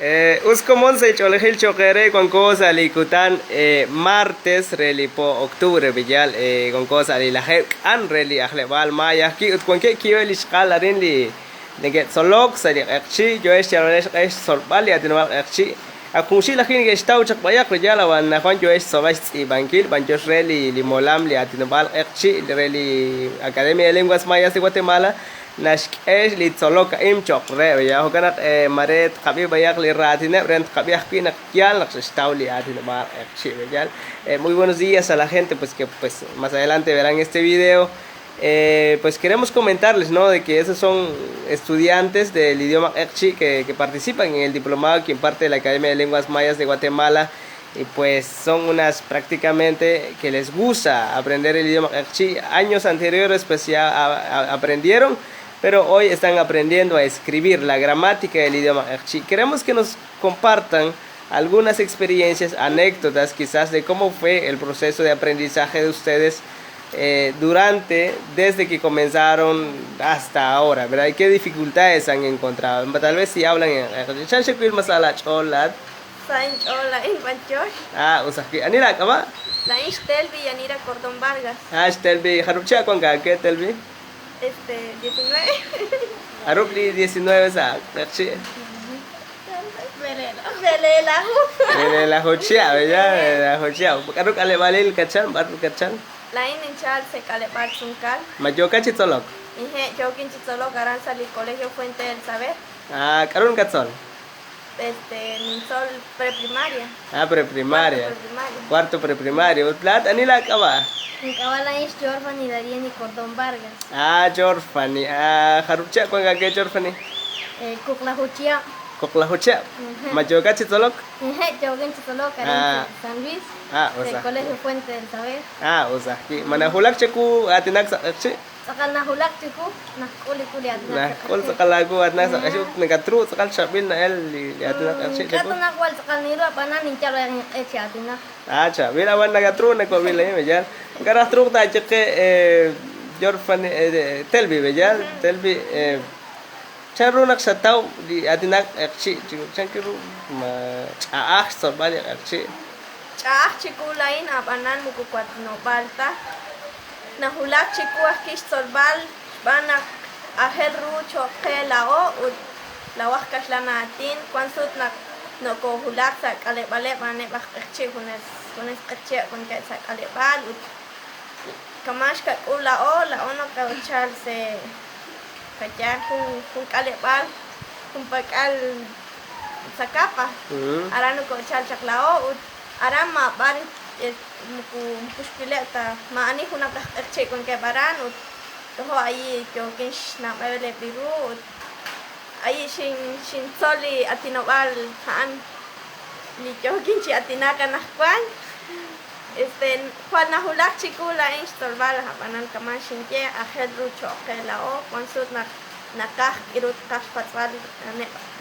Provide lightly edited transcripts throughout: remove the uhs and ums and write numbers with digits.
Us komon sa' ch'oolejil cho'q eere wanko sa' li kutan martes re li po octubre b'iyal wanko sa' li lajeeb' k'an re li ajleb'aal maay ajwi' ut wankeb' kiib' li xqal arin li neke'tzolok sa' li q'eqchi' yohex xyalb'aleb' xq'e xtzolb'al li aatinob'aal q'eqchi' ak junxil ajwi' neke'xtaw chaq b'ayaq b'iyal ab'an anajwan yohex xtzolb'al xtz'iib'ankil b'anyox re li molam li aatinob'aal q'eqchi' re li Academia de Lenguas Mayas de Guatemala naxk'e li tzolok a'in cho'q reheb'. Ya jo'kan naq mare tqab'i b'ayaq li raatineb' re tqab'i ajwi' naq yaal naq xe'xtaw li aatinob'aal q'eqchi'. Yaal. Muy buenos días a la gente pues que pues más adelante verán este video. Pues queremos comentarles, ¿no? De que esos son estudiantes del idioma q'eqchi' que participan en el diplomado que imparte la Academia de Lenguas Mayas de Guatemala y pues son unas prácticamente que les gusta aprender el idioma q'eqchi'. Años anteriores pues ya aprendieron, pero hoy están aprendiendo a escribir la gramática del idioma q'eqchi'. Queremos que nos compartan algunas experiencias, anécdotas quizás de cómo fue el proceso de aprendizaje de ustedes durante, desde que comenzaron hasta ahora, ¿verdad? ¿Y qué dificultades han encontrado? Tal vez si hablan en masala cholat. Sain chola in bantyox. Ah, usaki. Ani la kama? Lain Xtelvi Yanira Cordón Vargas. Ah, Xtelvi. Jarub chihab wank aawe, Telvi? 19. Jarub li 19 sa q'eqchi'. Beleelaju. Beleelaju chihab, ya, beleelaju chihab. K'aru k'aleb'aalil katchalk, b'ar katchalk? Lain ninchalk sa k'aleb'aal Tzuncal. Ma yookat chi tzolok? Ije, yookin chi tzolok aran sa li Colegio Fuente del Saber. Ah, k'aru nakatzol? Nintzol preprimaria. Ah, preprimaria. Cuarto preprimaria. Cuarto preprimaria. Ut laa'at ani laak'ab'a'? Ink'ab'a' laa'in Xyorfani Darieni Cordón Vargas. Ah, Jorfani. Ah, jarub chihab wank aawe, Jorfani? Wuqlaju chihab'. Wuqlaju chihab'. Ma yookat chi tzolok? Ije, yookin chi tzolok aran San Luis. Ah, del usa. Colegio Fuente del Saber. Ah, usa. Ma nahulak chaku aatinak sa q'eqchi'? Tz'aqal nahulak chiwu nak'ul li k'ul li aatinak sa Nak'ul q'eqchi'. Tz'aqal aawu aatinak sa q'eqchi' ut nakatru tz'aqal chaab'il na'el li aatinak q'eqchi' Ink'a' chaku. ta jwal tz'aqal niru ab'anan ninyal b'ayaq inq'e chi aatinak. Ah, chaab'il ab'an nakatru nakob'il a'in b'eyal. Ink'a' raj truuq taaye qe Yorfani, Telvi b'eyal, Telvi, chan ru naq xataw li aatinak q'eqchi' chan ru ma ch'a'aj xtzolb'al li q'eqchi'? Ch'a'aj chiwu laa'in ab'anan moko watinob'aal ta. Nahulak chiwu ajwi' xtzolb'al xb'aan naq aajel ru cho'q qe laa'o ut laa'o aj kaxlan aatin wank sut naq nokoohulak sa' k'aleb'aaleb' a'aneb' aj q'eqchi' junes junes q'eqchi' wankeb' sa' k'aleb'aal ut kama' xqak'ul laa'o laa'o nokoochal sa' qayal jun k'aleb'aal junpak'al Zacapa aran nokoochal chaq laa'o ut aran maab'ar moko moko xwileb' ta maa'ani junaq aj q'eqchi' wankeb' aran ut tojo' ayi yookin xnawb'aleb' li ru ut ayi xintzol li atinob'aal a'an li yookin chi aatinak anaqwan. Jwal nahulak chiwu laa'in xtzolb'al ab'anan kama' xinye aajel ru cho'q qe laa'o wank sut naq naqaj k'iru tqaj xpatz'b'al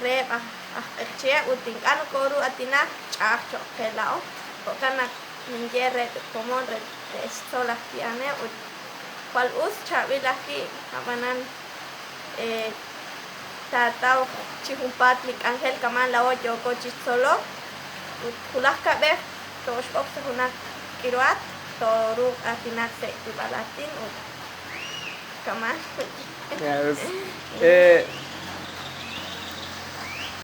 reheb' aj q'eqchi'eb' ut ink'a' nokooru aatinak ch'a'aj cho'q qe laa'o jo'kan naq ninye reheb' li komon re te'xtzol ajwi' a'aneb' ut jwal us chaab'il ajwi' ab'anan taataw chi junpaat li k'anjel kama' laa'o yooko chi tzolok ut wulaj kab'ej tooxb'oq sa' junaq k'iruhat tooruuq aatinak sa' tz'iib'al aatin ut kama'.